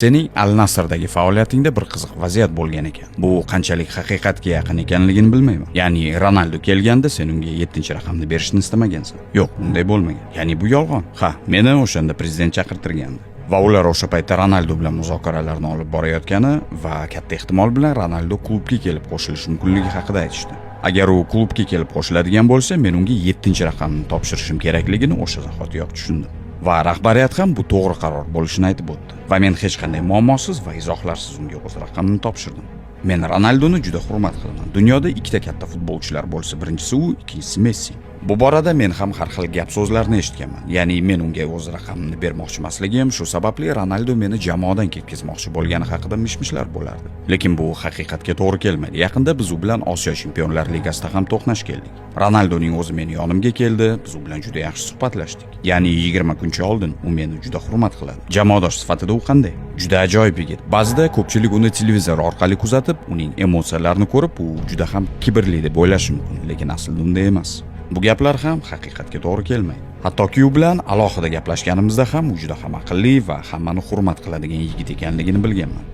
Sening Al Nasrdagi faoliyatingda bir qiziq vaziyat bo'lgan ekan. Bu qanchalik haqiqatga yaqin ekanligini bilmayman. Ya'ni Ronaldo kelganda sen unga 7-raqamni berishni istamagansan. Yo'q, unday bo'lmagan. Ya'ni bu yolg'on. Ha, meni o'shanda prezident chaqirtirgandi. Va ular o'sha paytda Ronaldo bilan muzokaralarni olib borayotgani va katta ehtimol bilan Ronaldo klubga kelib qo'shilishi mumkinligi haqida aytishdi. Agar u klubga kelib qo'shiladigan bo'lsa, men unga 7-raqamni topshirishim kerakligini o'sha zahotiyoq tushundim. Va rahbariyat ham bu to'g'ri qaror bo'lishini aytib o'tdi. Va men hech qanday muammosiz va izohlarsiz unga o'z raqamimni topshirdim. Men Ronaldoni juda hurmat qilaman. Dunyoda ikkita katta futbolchilar bo'lsa, birinchisi u, ikkinchisi Messi. Bu borada men ham har xil gap so'zlarni eshitganman. Ya'ni men unga o'z raqamimni bermoqchi emasligim, shu sababli Ronaldo meni jamoadan ketkazmoqchi bo'lgani haqida mish-mishlar bo'lardi. Lekin bu haqiqatga to'g'ri kelmaydi. Yaqinda biz u bilan Osiyo Chempionlar Ligasida ham to'qnash keldik. Ronaldoning o'zi meni yonimga keldi, biz u bilan juda yaxshi suhbatlashdik. Ya'ni 20 kuncha oldin u meni juda hurmat qiladi. Jamoadosh sifatida u qanday? Juda ajoyib yigit. Ba'zida ko'pchilik uni televizor orqali kuzatib, uning emotsiyalarini ko'rib, u juda ham kibrli deb o'ylashi mumkin, lekin aslida unday emas. Bu gaplar ham haqiqatga to'g'ri kelmaydi. Hattoki u bilan alohida gaplashganimizda ham u juda ham aqlli va hammani hurmat qiladigan yigit ekanligini bilganman.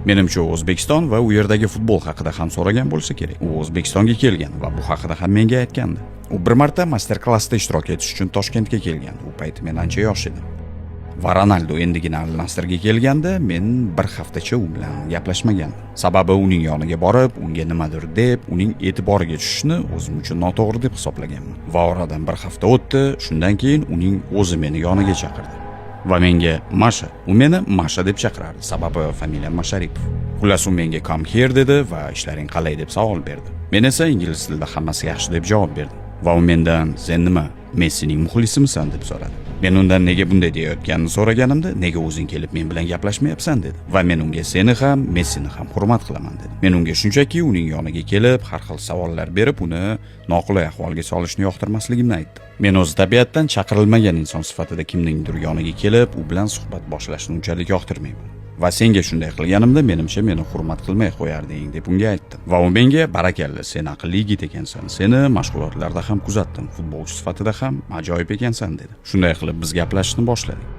Menimcha, u O'zbekiston va u yerdagi futbol haqida ham so'ragan bo'lsa kerak. U O'zbekistonga kelgan va bu haqida ham menga aytgandi. U bir marta master klassda ishtirok etish uchun Toshkentga kelgan. U payt men ancha yosh edim. Va Ronaldo endigina Al Nasrga kelganda men bir haftacha u bilan gaplashmagandim. Sababi uning yoniga borib, unga nimadir deb, uning e'tiboriga tushishni o'zim uchun noto'g'ri deb hisoblaganman. Va oradan bir hafta o'tdi, shundan keyin uning o'zi meni yoniga chaqirdi. Va menga Masha, u meni Masha deb chaqirardi, sababi familiyam Masharipov. Xullas, u menga "Come here" dedi va "Ishlaring qalay?" deb savol berdi. Men esa ingliz tilida "Hammasi yaxshi" deb javob berdim. Va u mendan "Sen nima, Messining muxlisimisan?" deb so'radi. Men undan nega bunday deyayotganini so'raganimda, "Nega o'zing kelib men bilan gaplashmayapsan?" dedi. Va men unga "Seni ham, Messini ham hurmat qilaman" dedim. Men unga shunchaki uning yoniga kelib, har xil savollar berib, uni noqulay ahvolga solishni yoqtirmasligimni aytdim. Men o'zi tabiatdan chaqirilmagan inson sifatida kimningdir yoniga kelib, u bilan suhbat boshlashni unchalik yoqtirmayman. Va senga shunday qilganimda, menimcha, meni hurmat qilmay qo'yarding, deb unga aytdim. Va u menga "Barakalla, sen aqlli yigit ekansan. Seni mashg'ulotlarda ham kuzatdim. Futbolchi sifatida ham ajoyib ekansan" dedi. Shunday qilib biz gaplashishni boshladik.